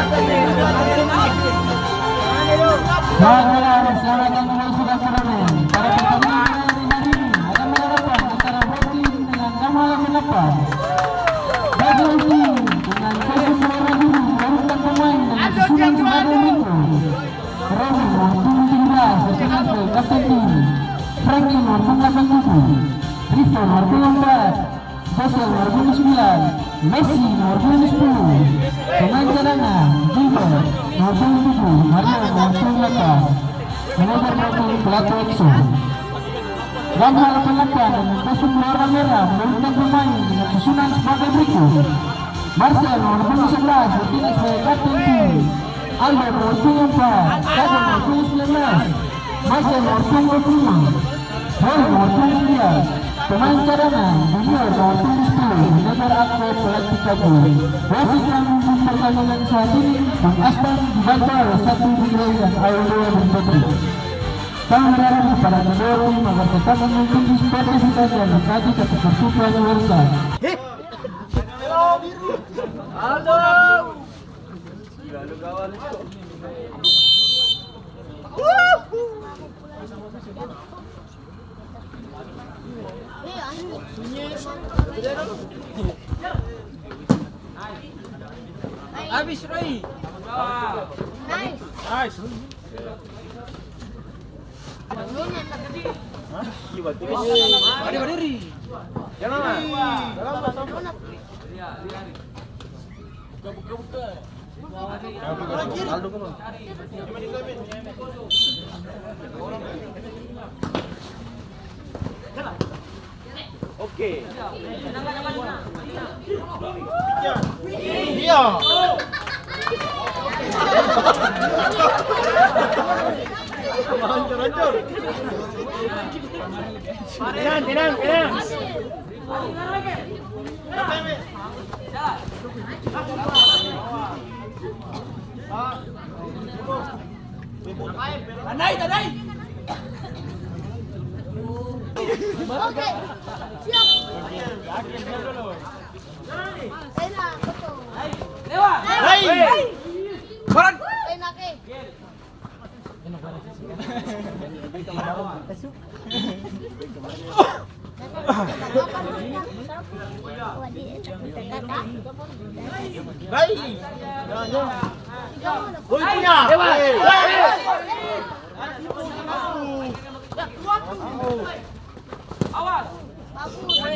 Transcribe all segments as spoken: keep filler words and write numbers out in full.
Selamat malam, selamat datang kembali sudah turnamen. Pada pertandingan hari ini akan berhadapan antara Botim dengan Gamal delapan. Bagi tim dengan kosong dua dulu, urutan pemain dengan susunan sebagai berikut. Robi nomor punggung tujuh belas, bertugas sebagai kapten tim. Frankie nomor punggung delapan tujuh. Rifa nomor punggung empat. Josel nomor punggung sembilan, Messi nomor punggung sepuluh. Pemain cadangan, Gilbert nomor punggung tujuh, Mario nomor punggung delapan. Manajer pelatih, pelatih Exo. Gamal delapan delapan dengan kostum warna merah menurunkan pemain dengan susunan sebagai berikut. Marcel nomor punggung sebelas, bertindak sebagai kapten tim. Aldo nomor punggung empat, Kajo nomor punggung sembilan belas, Michael nomor punggung dua puluh lima. Hoi, nomor punggung sembilan. Pemain cadangan, Junior, nomor punggung sepuluh, Never Akbar, pelatih Kabu. Wasit yang memimpin pertandingan saat ini, Bung Astan, dibantu oleh Satu Bung Ray dan Aurora Bung Petri. Kami berharap kepada kedua tim agar tetap mengikuti sportivitas dan mentaati tata tertib yang diharuskan. Abis, Roy. Nice. Nice. Hah? Iya, batul. Badiri, badiri. Jalan, Mas. Oke. Iya. Hancur, hancur. Tenang, tenang, tenang. Tanai, tanai. Oke, siap. Enak, betul. Lewat. Hai. Hai. Enak, eh. Baik. Boy punya. Awas.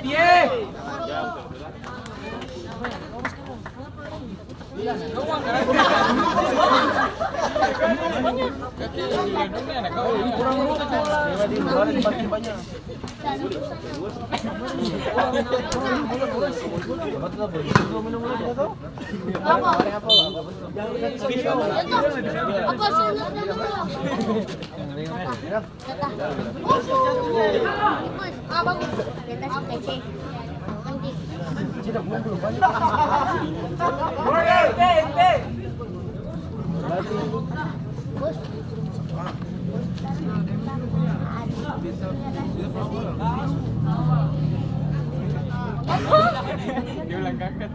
Dia. Dia ulang kakak.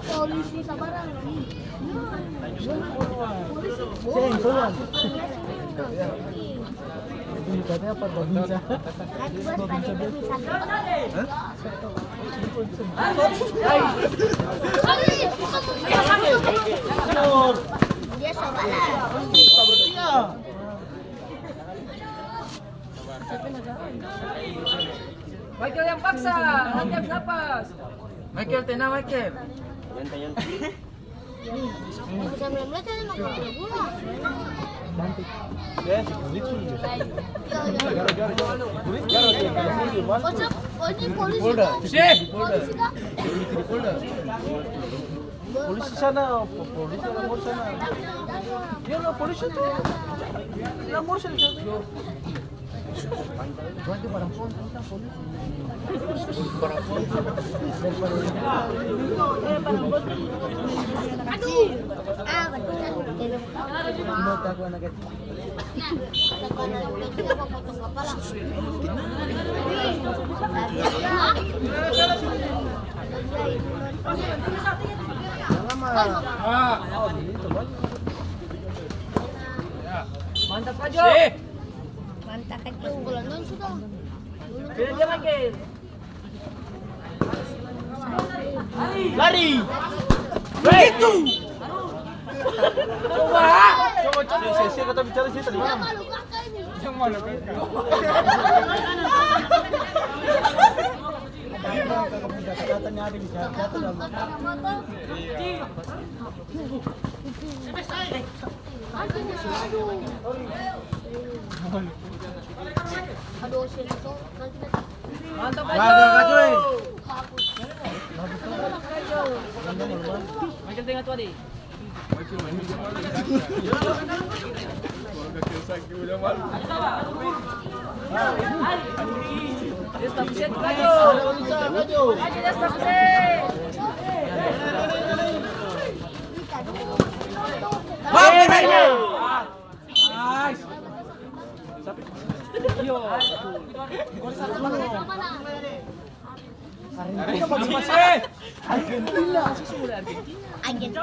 Polisi sabarang. Polisi. Ini katanya apa, babinsa? Babinsa dia. Dia saudara. Michael yang paksa, Michael napas. Michael, tenang, Michael. Nyantai, nyantai. Polisi sana, po-, polisi lapor sana. Dia lapor polisi tu. Lapor polisi tu. Mantap, Pak Jo. Mantap, Pak Jo. Lari. Begitu. Coba. Coba, coba. Saya, saya, saya kata bicara sih tadi malam. Yang mana? Kata-katanya ada di kata-kata dalam. Mantap, Kak Joy. Michael tengah tuh, Adi. Dia stop set, Kak Joy. Dia stop set. Bang, Argentina. Argentina. Argentina.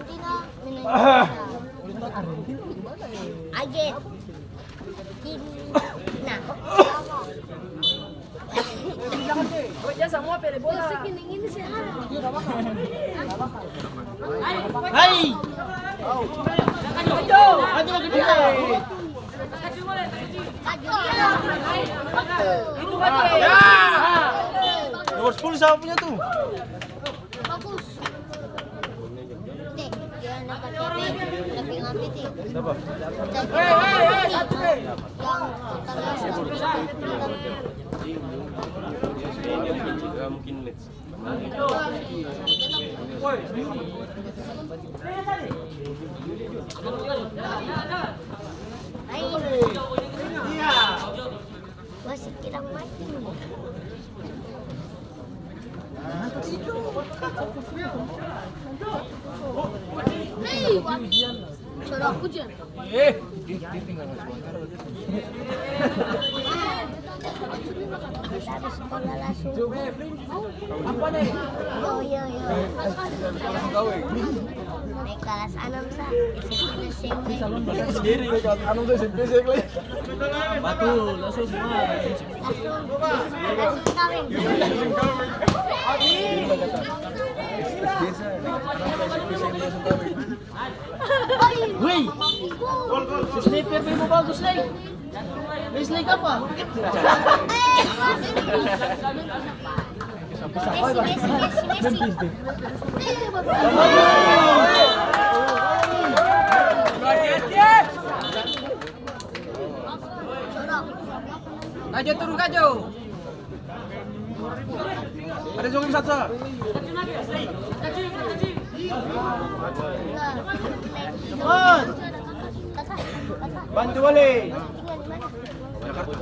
Argentina. Hai. Nomor sepuluh siapa punya tuh? Bagus. Cek, dia anak K T P, tapi ngapain sih? Siapa? Cek, yang mungkin match. Ayo. Masih kira mati. Hei, suara aku, Jan. Eh, dia, dia tinggal sebentar. Kita habis sekolah langsung. Apa nih? Oh, iya, iya. Naik kelas enam, sa. S M P, S M P. Sendiri, naik kelas enam tuh S M P, S M P lagi. Batul, langsung semua. Langsung, langsung kawin. Langsung kawin. Biasa, naik kelas enam tuh S M P, S M P, langsung kawin. Wih, si sniper memang bagus, Lei. Lei, sniper apa? Kajo, turun, Kajo. Ada zoom satu. Bantu balik. Jakarta.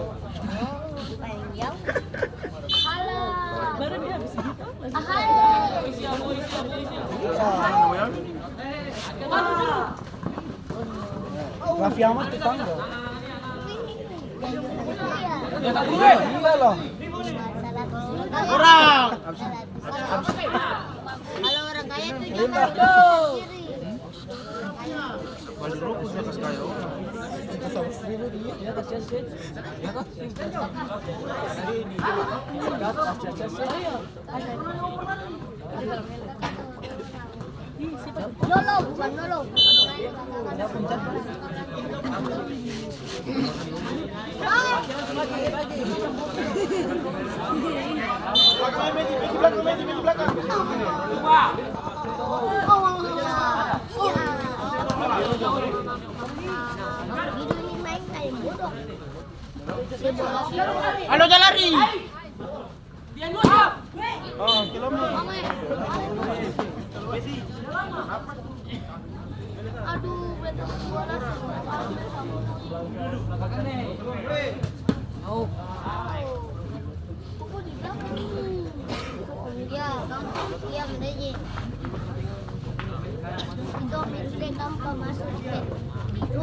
Raffi Ahmad tetangga. Iya lah. Orang. Kalau orang kaya tuh jangan dong. Bali rokok sudah kasih kaya orang. Yolo, bukan Yolo. Halo, jalari. Oh, kilometer. Aduh, beta bola. Pukul di belakang. Iya, iya, bener ji. Dong itu dia gampang masuk di situ. Itu.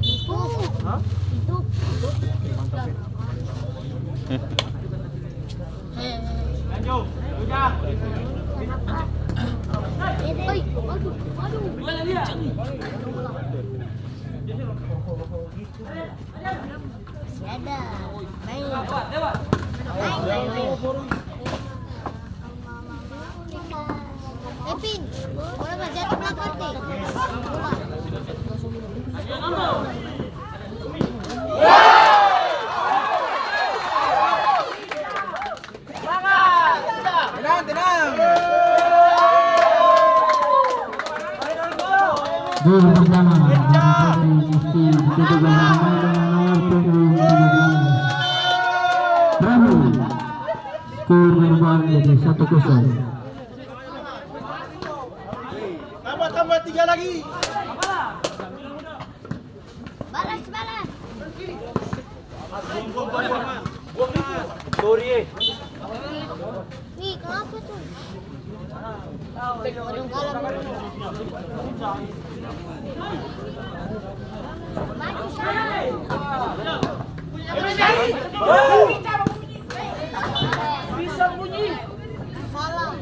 Itu. Hah? Itu. Mantap, ya. Hei. Oi, waduh, waduh. Ada. Main. Main, main, main. Epin, bola mah jatuh belakang, teh. Bola. Tenang, tenang. Gol pertama, Musti ditutup oleh pemain dengan nomor punggung tiga belas. Bravo. Skor berubah menjadi satu kosong. Tambah, tambah tiga lagi. Balas, balas. Sorry, eh. Nih, kenapa tuh? Waduh, kalah. Maju, sana. Bisa bunyi. Salah.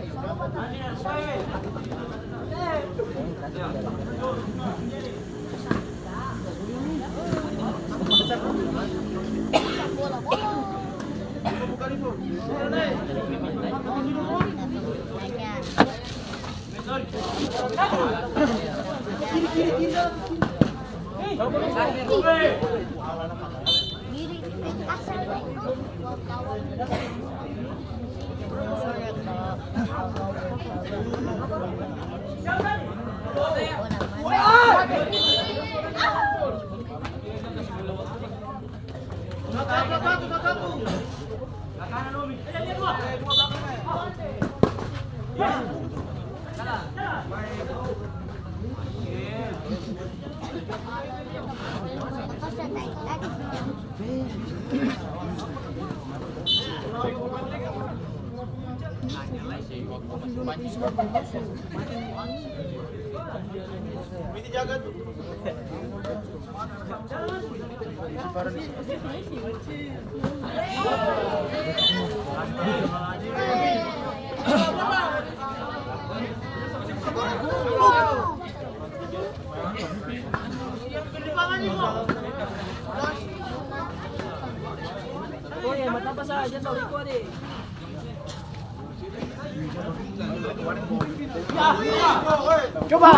Coba.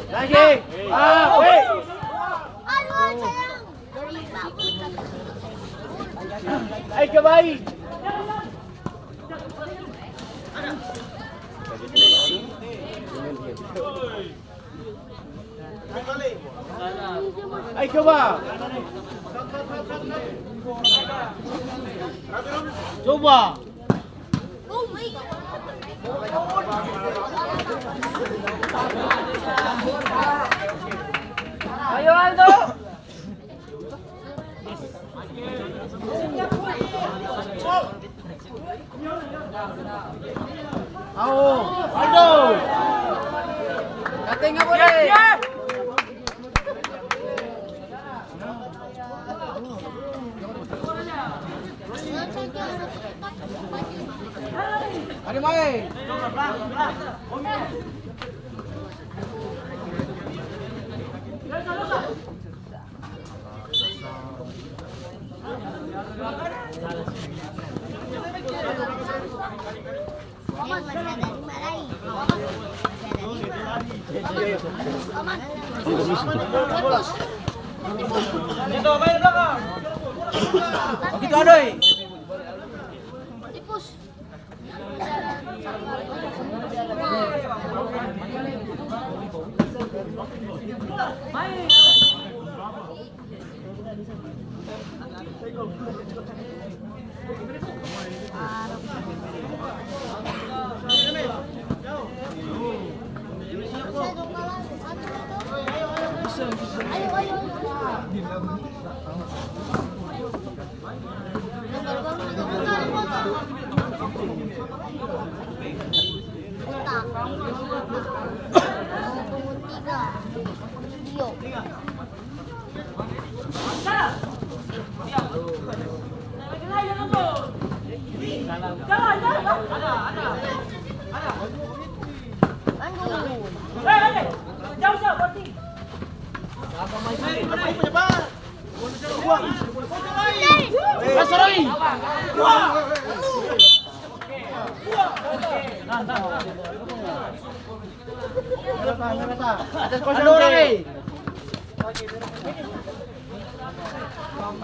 Lagi. Ah, weh. Ai, kebai. Ai, coba. Coba. Ayo, Aldo. Ao, Aldo. Ka tenga, bole. Ade mae. Begitu, Adoy. Atas kosong, orang, eh.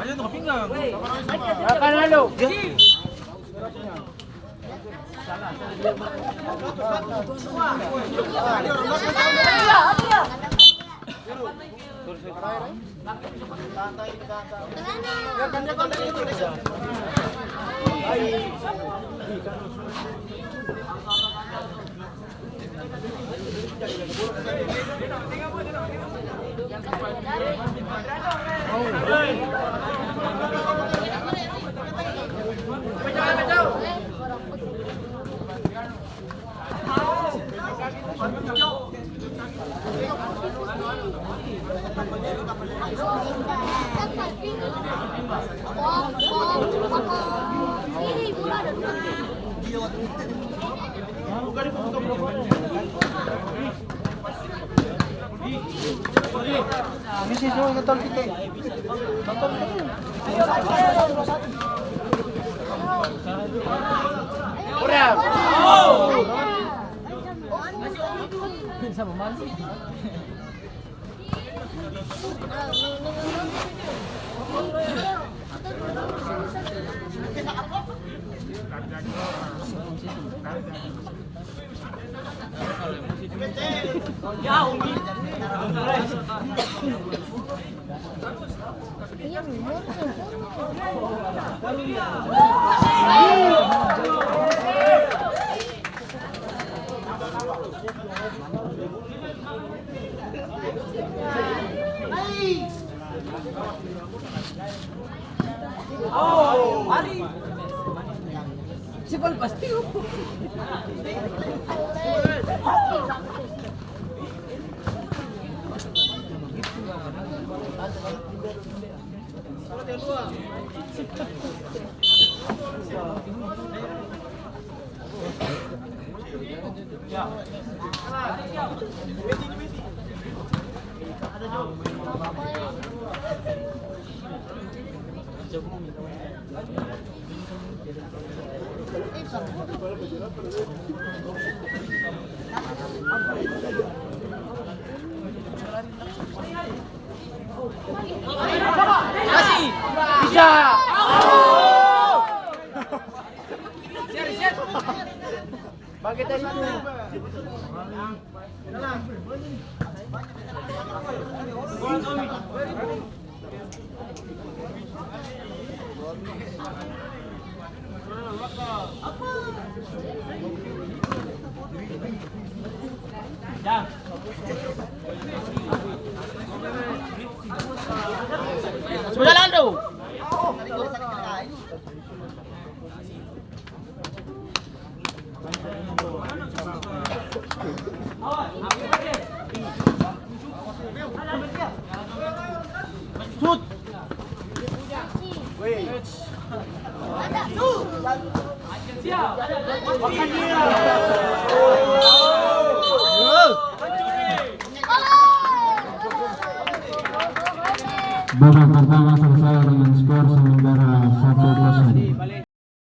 Ayo, tengah pinggang. Makan lalu. Kurang. Kasih. Bisa. Bagi tadi tu. Sudah lalu. Shoot. Weh. Babak pertama selesai dengan skor sementara satu kosong.